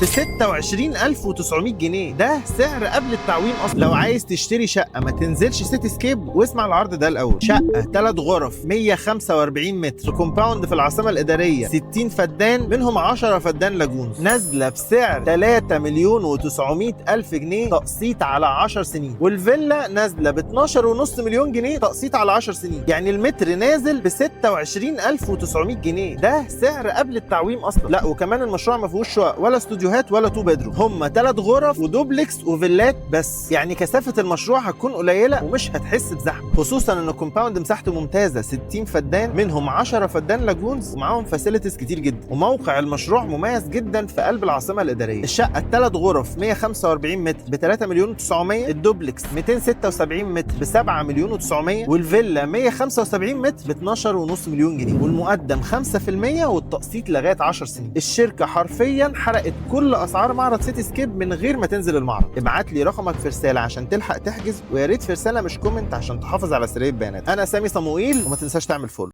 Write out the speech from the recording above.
ب 26,900 جنيه، ده سعر قبل التعويم اصلا. لو عايز تشتري شقه ما تنزلش سيتي سكيب واسمع العرض ده الاول. شقه 3 غرف 145 متر في compound في العاصمة الاداريه، 60 فدان منهم 10 فدان lagoons، نازله بسعر 3 مليون و900 الف جنيه تقسيط على 10 سنين. والفيلا نازله ب 12.5 مليون جنيه تقسيط على 10 سنين، يعني المتر نازل ب 26,900 جنيه، ده سعر قبل التعويم اصلا. لا وكمان المشروع ما فيهوش شقق ولا استوديوهات ولا two bedroom، هم 3 غرف ودوبلكس وفيلات بس، يعني كثافة المشروع هتكون قليله ومش هتحس بزحمه، خصوصا ان ال compound مساحته ممتازة، 60 فدان منهم 10 فدان lagoons ومعاهم facilities كتير جدا، وموقع المشروع مميز جدا في قلب العاصمة الاداريه. الشقة الثلاث غرف 145 متر ب 3 مليون و900، الدوبلكس 276 متر ب 7 مليون و900، والفيلا 175 متر ب 12.5 مليون جنيه، والمقدم 5% والتقسيط لغاية 10 سنين. الشركة حرفيا حرقت كل اسعار معرض سيتي سكيب من غير ما تنزل المعرض. ابعت لي رقمك في رسالة عشان تلحق تحجز، ويا ريت في رسالة مش comment عشان تحافظ على سرية بيانات. انا سامي صموئيل، وما تنساش تعمل follow.